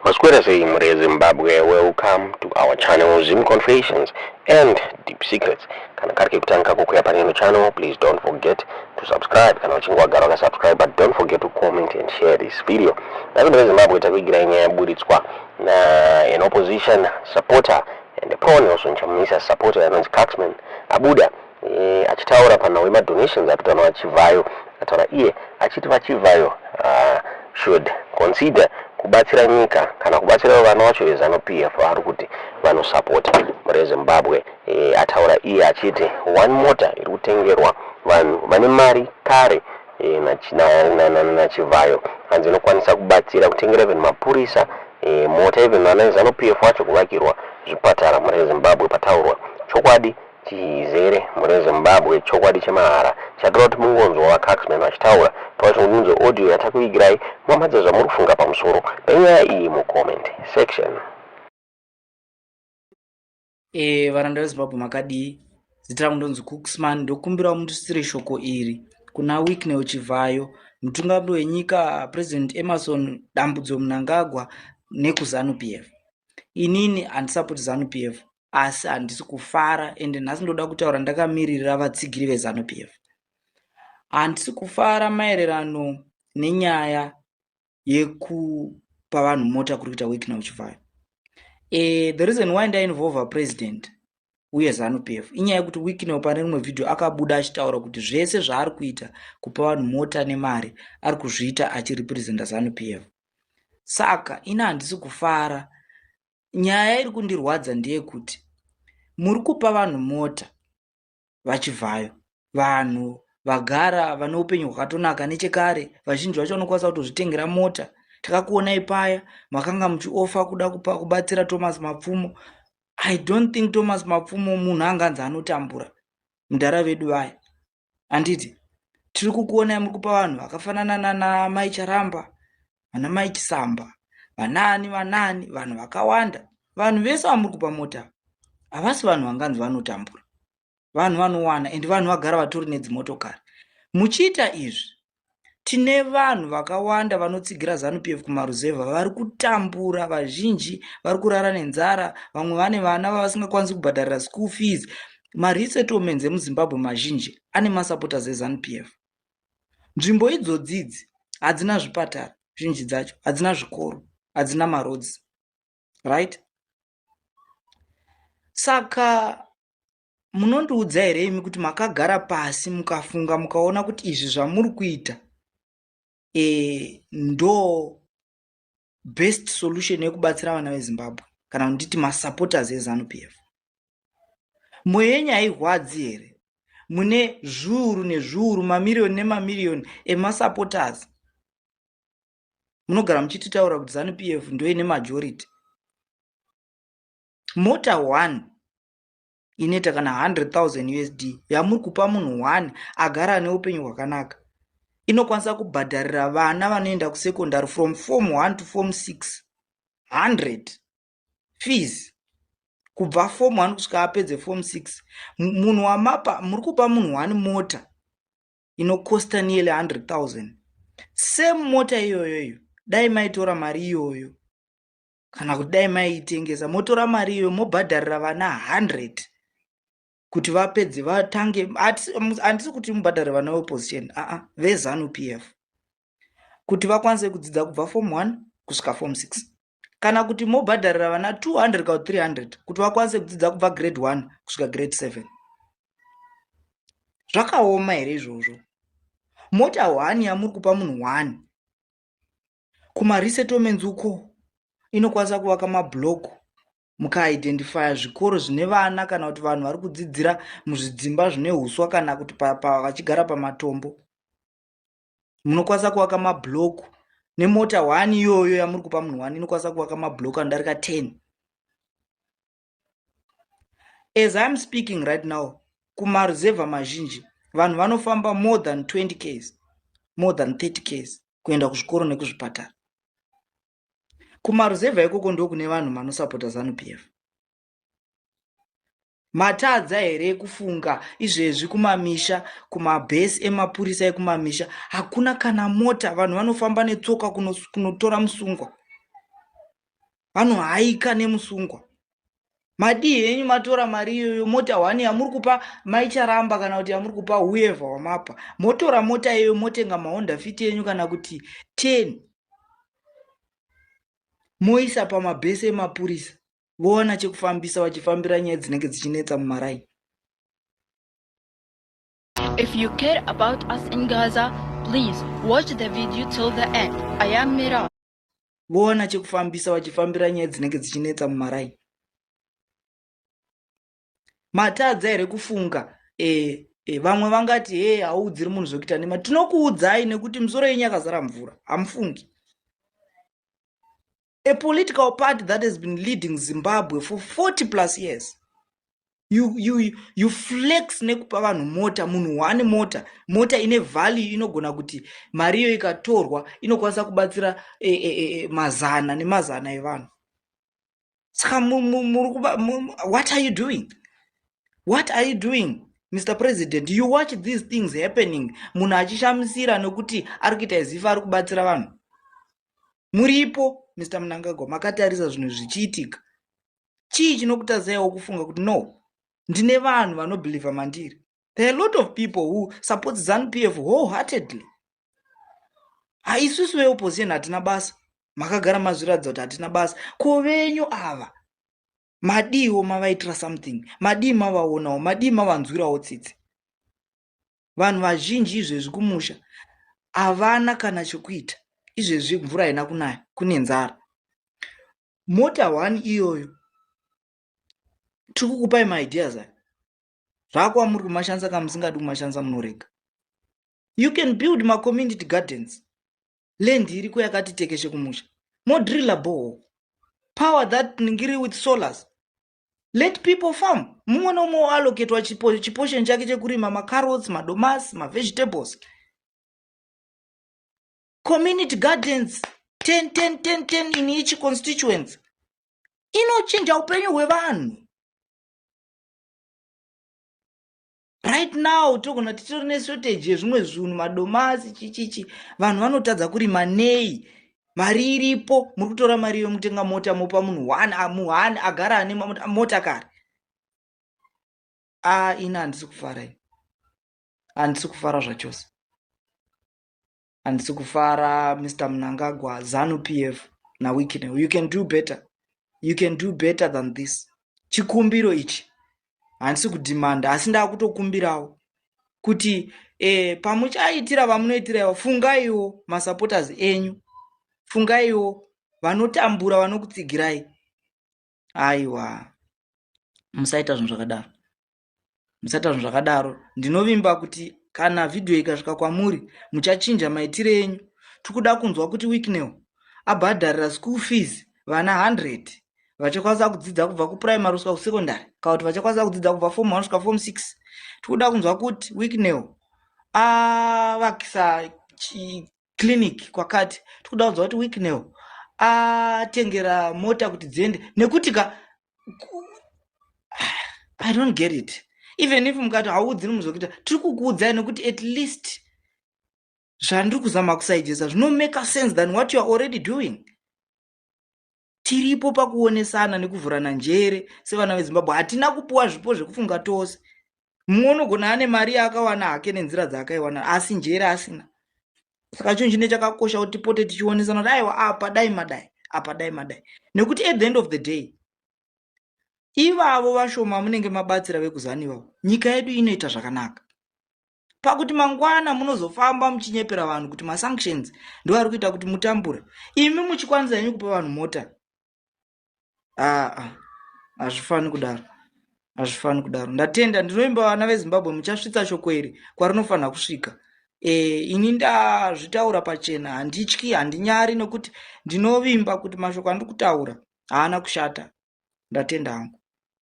Maswera sei mhuri yeZimbabwe, welcome to our channel Zim Confessions and Deep Secrets. Kana kari kekutanga kukuya pane channel, please don't forget to subscribe. Kana uchinge wagara wakasubscribe, but don't forget to comment and share this video. Nhasi mhuri yeZimbabwe takuigirai nyaya yaburitswa na an opposition supporter and a pro Nelson Chamisa supporter anonzi Cucsman abuda achitaura panhau yemadonations apitwa naVaChivhayo. Ataura iye achiti VaChivhayo should consider kubatsira nyika kana kubatsirawo vana vacho veZANU PF vari kuti vanosapota. Mhuri yeZimbabwe, ataura iye achiti one mota iri kutengerwa vanhu vane mari kare naChivhayo hanzi inokwanisa kubatsira kutengera even mapurisa mota, even vana veZANU PF vacho kuvakirwa zvipatara. Mhuri yeZimbabwe, pataurwa chokwadi chizere. Mhuri yeZimbabwe, chokwadi chemahara chatoda kuti mungonzwa vaCucsman vachitaura. Tovacho kuti munzwe audio yatakuigirai, mamadza zvamuri kufunga pamusoro penyaya iyi mucomment section. Varanda veZimbabwe, makadii? Zita rangu ndonzi Cooksman. Ndokumbirawo mundisire shoko iri kuna Wicknell Chivhayo, mutungamiri wenyika President Emmerson Dambudzo Mnangagwa, nekuZANU PF. Inini handisapoti ZANU PF, asi handisi kufara, ende nhasi ndoda kutaura ndakamiririra vatsigiri veZANU PF. Handisi kufara maererano nenyaya yekupa vanhu mota kuri kuita Wicknell Chivhayo. The reason why ndainvolva president uye ZANU PF inyaya yekuti Wicknell pane rimwe vhidhio akabuda achitaura kuti zvese zvaari kuita kupa vanhu mota nemari ari kuzviita achirepresenta ZANU PF. Saka ini handisi kufara. Nyaya iri kundirwadza ndeyekuti muri kupa vanhu mota, VaChivhayo, vanhu vagara vane upenyu hwakatonaka nechekare. Vazhinji vacho vanokwanisa kutozvitengera mota. Takakuonai paya makanga muchiofa kuda kupa kubatsira Thomas Mapfumo. I don't think Thomas Mapfumo munhu anganzi anotambura, mudhara vedu vaya, handiti? Tiri kukuonai muri kupa vanhu vakafanana nana Mai Charamba, vana Mai Chisamba, vanani vanani, vanhu vakawanda. Vanhu vese vamuri kupa mota havasi vanhu vanganzi vanotambura. Vanhu vanowana, ende vanhu vagara vatori nedzimotokari. Muchiita izvi, tine vanhu vakawanda vanotsigira ZANU PF kumaruzevha vari kutambura. Vazhinji vari kurara nenzara, vamwe vane vana vavasingakwanisi kubhadharira school fees. Maresettlements emuZimbabwe mazhinji ane masupporters eZANU PF. Nzvimbo idzodzidzi hadzina zvipatara, zhinji dzacho hadzina zvikoro, hadzina maroads, right? Saka munondiudza here imi kuti makagara pasi mukafunga mukaona kuti izvi zvamuri kuita ndo best solution yekubatsira vana veZimbabwe, kana kunditi masupporters eZANU PF? Mwoyo yenyu hairwadzi here? Mune zviuru nezviuru, mamiriyoni nemamiriyoni emasupporters. Munogara muchititaura kuti ZANU PF ndo ine majority. Mota 1 inoita kana 100,000 USD yamuri kupa munhu 1 agara neupenyu hwakanaka inokwanisa kubhadharira vana vanoenda kusekondary from form 1 to form 6 100 fees, kubva form 1 kusvika apedze form 6. Munhu wamapa, muri kupa munhu 1 mota inokosta nearly 100,000. Same mota iyoyoyo, dai maitora mari iyoyo, kana kuti dai maiitengesa, motora mari iyoyo mobhadharira vana 100 kuti vapedze vatange. Handisi kuti mubhadhare vana veopposition, aa, veZANU PF, kuti vakwanise kudzidza kubva form 1 kusvika form 6, kana kuti mobhadharira vana 200 kana 300 kuti vakwanise kudzidza kubva grade 1 kusvika grade 7. Zvakaoma here izvozvo? Mota 1 yamuri kupa munhu 1 kumaresettlements uko inokwanisa kuvaka mablock. Mukaidentifya zvikoro zvine vana kana kuti vanhu vari kudzidzira muzvidzimba zvine uswa kana kuti vachigara pamatombo, munokwanisa kuvaka mablock nemota 1 iyoyo yamuri kupa munhu 1. Inokwanisa kuvaka mablock anodarika 10. As I'm speaking right now, kumaruzevha mazhinji vanhu vanofamba more than 20 ks, more than 30 ks kuenda kuzvikoro nekuzvipatara. Kumaruzevha ikoko ndokune vanhu vanosapota ZANU PF. Matadza here kufunga izvezvi? Kumamisha, kumabhesi emapurisa ekumamisha hakuna kana mota. Vanhu vanofamba netsoka kunotora musungwa. Vanohaika nemusungwa. Madii henyu matora mari iyoyo, mota one yamuri kupa Maicharamba kana kuti yamuri kupa whoever wamapa, motora mota iyoyo motenga maHonda Fit enyu kana kuti 10, moisa pamabhesi emapurisa, vowana chekufambisa vachifambira nyaya dzinenge dzichinetsa mumaraini. If you care about us in Gaza, please watch the video till the end. I am Mira. Vowana chekufambisa vachifambira nyaya dzinenge dzichinetsa mumaraini. Matadza here kufunga? Vamwe vangati, "He, hauudziri munhu zvokuita nema." Tinokuudzai nekuti musoro yenyu yakazara mvura, hamufungi. A political party that has been leading Zimbabwe for 40 plus years, you flex nekupa vanhu mota, munhu one mota, mota ine value, inogona kuti mari iyo ikatorwa inokwanisa kubatsira mazana nemazana evanhu. Saka what are you doing? What are you doing, Mr President? You watch these things happening, munhu achishamisira nekuti ari kuita zifa ari kubatsira vanhu. Muripo, Mr Mnangagwa, makatarisa zvinhu zvichiitika. Chii chinokutadzaiwo kufunga kuti, "No, ndine vanhu vanobhilivha mandiri"? There are a lot of people who support ZANU PF wholeheartedly. Haisusu veopposition hatina basa, makagara mazviratidza kuti hatina basa. Ko venyu ava madiwo mavaitira something? Madii mavaonawo? Madii mavanzwirawo tsitsi? Vanhu vazhinji izvezvi kumusha havana kana chokuita. Izvezvi mvura haina kunaya, kune nzara. Mota one iyoyo, tiri kukupai maideas aya, zvakwa muri kumashandisa. Kana musingadi kumashandisa, munorega. You can build macommunity gardens. Land iriko yakati tekeshe kumusha. Modrilla borehole, power that ngiri with solars, let people farm. Mumwe nomumwe oallocatwa chiportion chake chekurima macarrots, madomasi, mavegetables. Community gardens 10 10 10 10 in each constituency inochinja upenyu hwevanhu. Right now togona titori neshortage yezvimwe zvinhu, madomasi, chichichi. Vanhu vanotadza kurima nei? Mari iripo, muri kutora mari yomutenga mota, mopa munhu one muhani agara ane mota kare. A, ini handisi kufara, ini handisi kufara zvachose, handisi kufara. Mr Mnangagwa, ZANU PF naWicknell, you can do better, you can do better than this. Chikumbiro ichi, handisi kudhimanda, asi ndakutokumbirawo kuti pamuchaitira vamunoitira, fungaiwo masupporters enyu, fungaiwo vanotambura vanokutsigirai. Aiwa, musaita zvinhu zvakadaro, musaita zvinhu zvakadaro. Ndinovimba kuti kana vhidhiyo ikasvika kwamuri, muchachinja maitiro enyu. Tikuda kunzwa kuti Wicknell abhadharira school fees vana 100 vachakwanisa kudzidza kubva kuprimary kusvika kusecondary, kana kuti vachakwanisa kudzidza kubva form 1 kusvika form 6. Tikuda kunzwa kuti Wicknell avakisa clinic kwakati. Tikuda kunzwa kuti Wicknell atengera mota kuti dziende, nekuti ka I don't get it. Even if mukati hauudziri muzokuita, tiri kukuudzai nekuti at least zvandiri kuzama kusaijesa zvinomake sense than what you are already doing. Tiripo pakuonesana nekuvhurana njere sevana veZimbabwe. Hatina kupuwa zvipo zvekufunga tose. Mumwe unogona ane mari yaakawana hake nenzira dzaakaiwana, asi njere asina. Saka chinhu chine chakakosha kuti tipote tichionesana kuti, "Aiwa, apa dai madai, apa dai madai," nekuti at the end of the day, ivavo vashoma munenge mabatsira vekuzani ivavo, nyika yedu inoita zvakanaka. Pakuti mangwana munozofamba muchinyepera vanhu kuti masanctions ndo ari kuita kuti mutambure, imi muchikwanisa henyu kupa vanhu mota. Aa, hazvifani kudaro, hazvifani kudaro. Ndatenda. Ndinoimba vana veZimbabwe muchasvitsa shoko iri kwarinofanira kusvika. Ini ndazvitaura pachena, handityi, handinyari, nekuti ndinovimba kuti mashoko andiri kutaura haana kushata. Ndatenda hangu.